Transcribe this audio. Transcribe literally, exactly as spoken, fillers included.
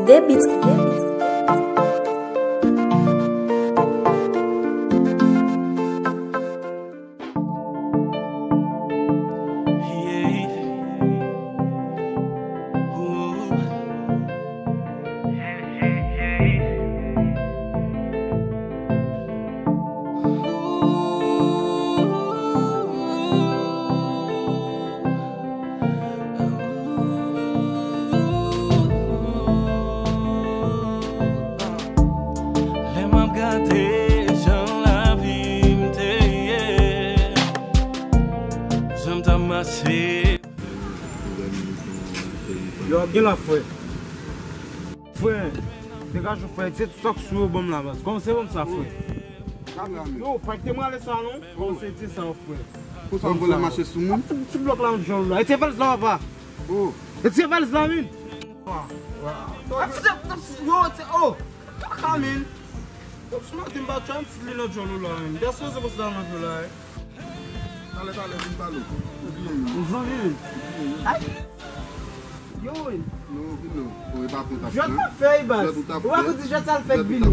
Debit. Lè m ap gade jan lavi m te ye, jan m t ap mache. Yo, gen la, frè. Frè, degaje w, frè. Se tout sa k sou yo, ban m la, baz. Kòmanse ban m sa, frè. Yo, pa te m rale sa, non. Kòmanse di sa, frè. Pou sa, vòlè mache sou moun. Ti, ti blòk la, yon djòl la. E ti valiz la, papa. Oh. E ti valiz la, min. Ah, yo, ti, oh. Kaka, min. Yo, sou maten, m pa tchwa, m fout li nan djòl ou la, min. Gason, se konsa nan djòl la, eh. Talè, talè, vin pale. Ou bliye m. Zanmi. Ou bliye m. Ay. Yo, wi. Non, vin non. Ou e pa kontak. Jwèt la fèy, baz. Ou pa konn di jwèt sa l fèk vini.